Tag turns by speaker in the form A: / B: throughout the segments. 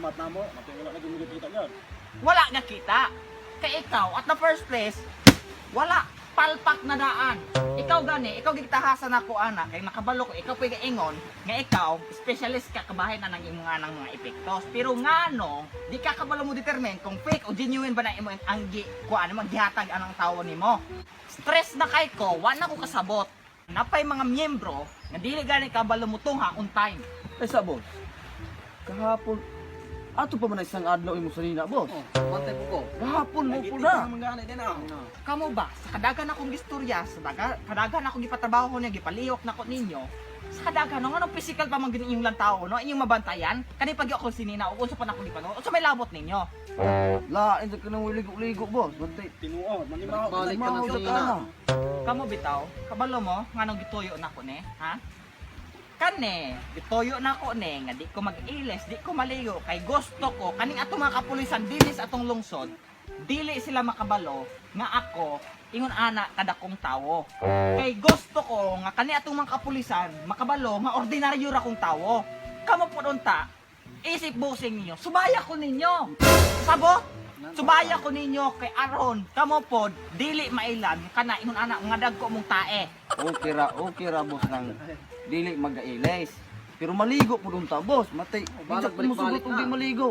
A: Salamat na mo. Matay wala na gud kita gyud.
B: Wala nga kita. Kay ikaw, at the first place, wala. Palpak na daan. Ikaw gani, ikaw gitahasan ako ana, kay nakabalo ko, ikaw pa'y gaingon, nga ikaw, specialist ka kabahin na ng imong nga ng mga epektos. Pero ngano, di ka kabalo mo determine kung fake o genuine ba na imo ang gi, kuan mo gihatag anang tawo nimo. Stress na kay ko, wa na ko kasabot. Napay mga miyembro nga dili gani kabalo mo tungha on time.
C: Ay sa boss. Kahapon ato pa man isang adlaw imo sanina, boss.
D: Oh, bantay po ko.
C: Kahapon mo po na.
A: Manggani din ah.
B: Kamo ba, sa kadagan akong gistorya, sa kadagan akong gipatrabaho niya, gipalihok na ko ninyo, sa kadagan, no, anong physical pa man gini inyong lang tao, no, inyong mabantayan, kani pag ako sinina, o unsa pa na ako gipano, unsa may labot ninyo?
C: Lain sa kanang ligo-ligo, boss. Bantay.
A: Tinuod, manimaho.
D: Balik ka na
C: Maho sa
D: sinina.
C: kana.
B: Kamo bitaw, kabalo mo, nganong gituyo na ko ne, ha? Kane, gituyo na ko ne, nga di ko mag-ilis, di ko maligo, kay gusto ko, kaning atong mga kapulisan, dinis atong lungsod, dili sila makabalo, nga ako, ingon ana kadakong tawo. Kay gusto ko nga kani atong mga kapulisan makabalo nga ordinaryo ra kong tawo. Kamo pud unta, isip busing ninyo, subaya ko ninyo. Sabot? Subaya ko ninyo kay aron kamo pod dili mailan kana ingon ana nga dagko mong tae.
C: Okay ra boss nang dili magailis. Pero maligo po dun ta, boss. Matay.
D: Balik,
C: Balik, balik,
D: balik,
C: balik, di
D: na.
C: maligo.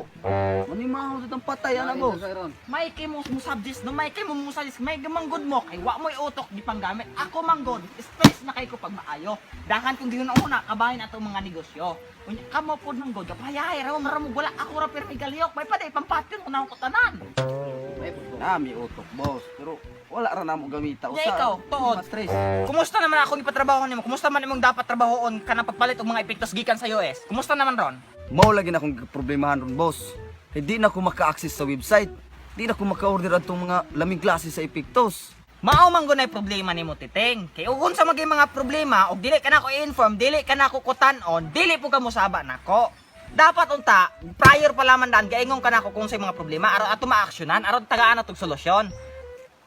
C: Manimaho sa tang patay, ana,
D: Lain
C: boss.
D: na sa iron.
B: May kay mo musabdis no, may kay mo musabdis, may gamanggod mo kay wa mo'y utok di panggamit. Ako manggod, stress na kay ko pag maayo. Dahan kung giuna kabahin atong mga negosyo. Unya kamo pod manggod, kapayahay ra mo mo wala ako ra pirmi galihok. May paday pampatyon ko na ako tanan.
D: May po ko.
C: Nami utok, boss. Pero wala ra namo gamita
B: Nya ikaw, tuod.
C: Stress.
B: Kumusta naman akong ipatrabaho nimo? Kumusta man imong dapat trabahoon kanang pagpalit og mga epektos gikan sa US? Kumusta naman ron?
C: Mao lagi na akong problemahan ron, boss. Hindi na ako maka-access sa website. Di na ako maka-order atong mga laming klase sa epektos.
B: Mao man gunay problema nimo, Titing. Kay ug unsa maging mga problema og dili ka nako i-inform, dili ka nako kutan-on, dili po ka mosaba nako. Dapat unta prior pa lamang daan gaingon ka nako kung sa mga problema aron ato maaksyonan, aron tagaan natog solusyon.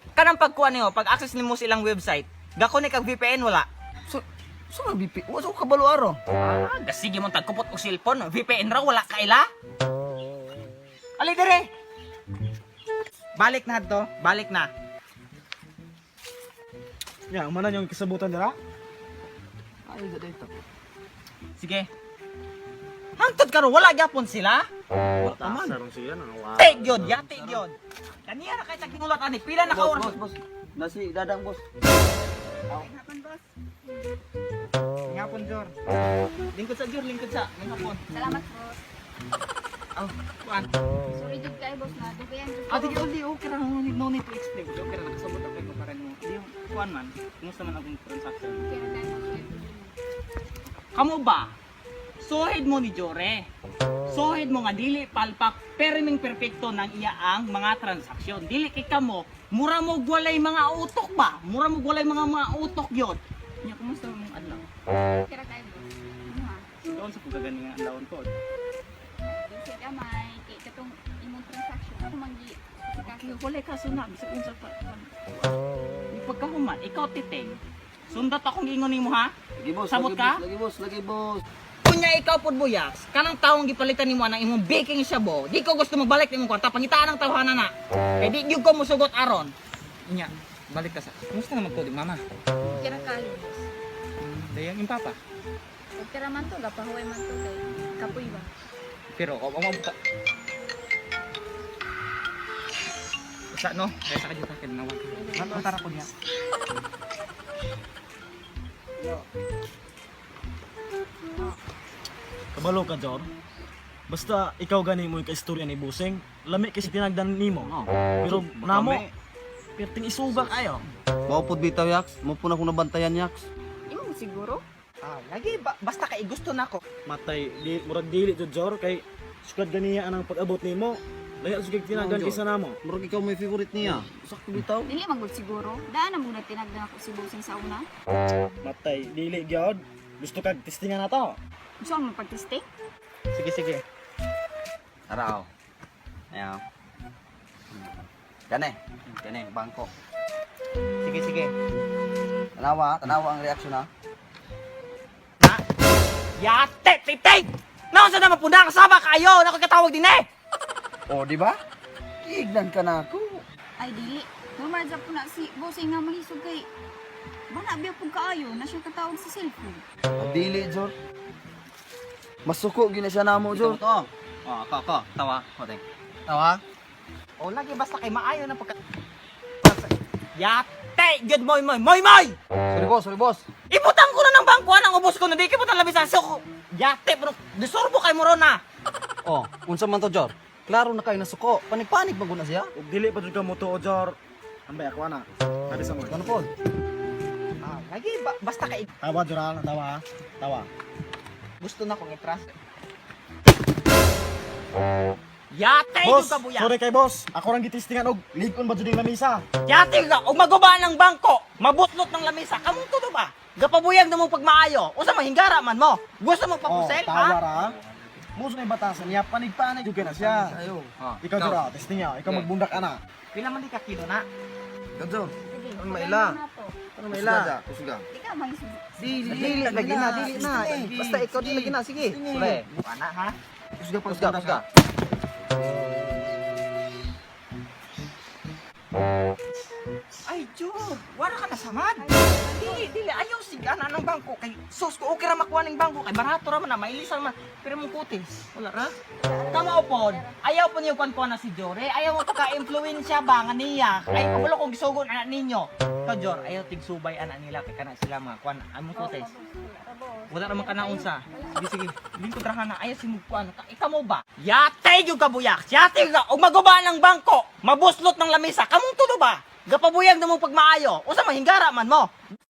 B: Kanang pagkuha nimo, pag access nimo sa ilang website, gako ni kag VPN wala.
C: So, so nga BP, wa sa ko kabalo aro.
B: Ah, gasige mong tagkupot og cellphone, VPN ra wala kaila. Ali dire. Balik na to, balik na.
A: Ya, manan yung kasabutan dira.
C: Ay, sa dito.
B: Sige. Hangtod karon wala gyapon sila.
A: Wala man. Sarong siya nang wa.
B: Tig yun, yati yun. Kaniya ra kay taghingulat ani, pila na ka
C: Boss,
B: oras.
C: boss, boss. Nasi dadang, boss.
B: Ngapon, boss. Ngapon, Jor. Lingkod sa Jor, lingkod sa. Ngapon.
E: Salamat, boss.
B: Oh, kuan.
E: Sorry jud kay boss na dugayan jud ko.
B: Ah, sige, uli, okay ra, no need to explain. Okay ra, nakasabot ako ko para nimo. Di, kuan man. Kumusta man akong transaction?
E: Okay ra kayo, boss. Swerte jud mo.
B: Kamo ba? Sohid mo ni Jore. Sohid mo nga dili palpak perming perpekto ng iya ang mga transaksyon. Dili kay kamo, mura mo walay mga utok ba? Mura mo walay mga utok yon. Nya kumusta mong adlaw?
E: Okay ra kayo, boss. Ano ha?
B: Doon sa pagkagani nga adlawon ko.
E: Busy gamay kay katong imong transaction ako man gi
B: Okay,
E: sikaso.
B: walay kaso na bisag unsa pa. Di pagkahuman, ikaw Titeng. Sundat akong ingon nimo ha.
C: Lagi, boss.
B: Sabot
C: lagi,
B: ka?
C: boss, lagi, boss. Lagi, boss.
B: Kunya ikaw pod buyas, kanang taong gipalitan nimo anang imong baking shabu, di ko gusto magbalik nimong kwarta, pangitaan ang tawhana na. Kay di gyud ko musugot aron. Nya, balik ka sa. Kumusta naman ko di mama?
E: Okay ra kayo, boss.
B: Dayang yung papa.
E: Okay ra man to, gapahuway man to kay kapoy ba.
B: Pero o mo ka. Sa no, kaya sa kadyo takin nawag. Matara ko niya.
A: Kabalo ka, Jor. Basta ikaw gani mo yung kaistorya ni Busing. Lami kasi tinagdan nimo.
C: Oh.
A: Pero namo, perting isuga kayo.
C: Mao pod bitaw, Yaks. Mao po na akong nabantayan, Yaks.
E: Imo siguro?
B: Ah, lagi ba, basta kay gusto nako.
A: Matay, di, murag dili jud Jor kay sukad ganiya anang pag-abot nimo. Lahi sugag tinagan
C: Jor.
A: kaysa namo.
D: Murag ikaw may favorite niya.
C: Sakto bitaw.
E: Dili man gud siguro. Daan na muna tinagdan ako si bossing sa una.
A: Matay, dili gyud. Gusto kag testingan na to.
E: Gusto mo pagtesting?
B: Sige, sige.
C: Tara, oh. Ayaw. Kane. Kane, bangko.
B: Sige, sige.
C: Tanawa, tanawa ang reaksyon ha.
B: Na? Yate, Titeng! Naon sa naman punda kasama kayo, nako katawag din eh.
C: O, di ba? Giignan ka na ako.
E: Ay dili. Normal sa po na si Bossing nga mahisog kay bana biya pug kaayo na siya katawag sa cellphone.
C: Dili, Jor. Masuko gina siya namo, Jor.
D: Ito. Oh, ako, ako. Tawa. Ko, Tawa.
B: O lagi basta kay maayo na pagka Yate, good moy moy moy moy.
D: Sorry boss, sorry boss.
B: Ibutang ko na ng bangko ang ubos ko na di kay butang labi sa suko. Yate, pero disorbo kay mo ron na.
D: Oh, unsa man to, Jor? Klaro na kayo nasuko. Panig-panig man gud na siya.
A: Ug dili pa jud ka motuo, Jor. Ambay ako ana. Sabi sa mo.
D: Ano po?
B: Ah, lagi basta kay
A: Tawa, Jor, ah. Tawa, ah. Tawa.
B: gusto na kong i-trust. Yate,
A: Boss,
B: yung kabuya.
A: sorry kay boss. Ako rang gitistingan og ligon ba jud yung lamisa.
B: Yate ka, og maguba ng bangko, mabutlot ng lamesa, kamong tudo ba? Gapabuyag na mong pagmaayo, usa mahinggara man mo. Gusto mo papusel,
A: Oh, tawa
B: ha?
A: ra. Muso na yung batasan niya, panig-panig jud kay na siya.
C: Ayo.
B: Oh,
A: Ikaw, Jor, ah, testing niya. Ikaw
B: Okay.
A: magbundak ana.
B: Pila man di ka kilo na?
C: Ikaw, Jor.
E: Sige.
D: Ano maila?
E: na to.
D: Ano maila?
C: Kusga.
E: Di ka mahisog.
D: Dili, dili lagi na, dili na. Basta ikaw dili lagi na, sige.
B: Pre, ana ha?
C: Kusga pa,
D: Kusga, kusga.
B: Ay, Jor, wala ka na samad. Dili, dili, ayaw sig ana ng bangko kay sus ko okay ra makuha ning bangko kay barato ra man na mailisan man. Pero mong kutis, wala ra. Tama pod. Ayaw po niyo kuan na si Jore. Ayaw mo pagka-influensya ba nga niya. Ay kabalo kong gisugon anak ninyo. Ka Jor, ayaw tigsubay anak nila kay kana sila mga kuan among kutis. Wala naman ka naunsa. Sige, sige. Lingkod ra ka na. Ayaw si mugkuan. Ikaw mo ba? Yate yung kabuyak. Yate ka. Og maguba ng bangko. Mabuslot ng lamesa. Kamong tudo ba? Gapabuyag na mong pagmaayo. Usa mahinggara man mo.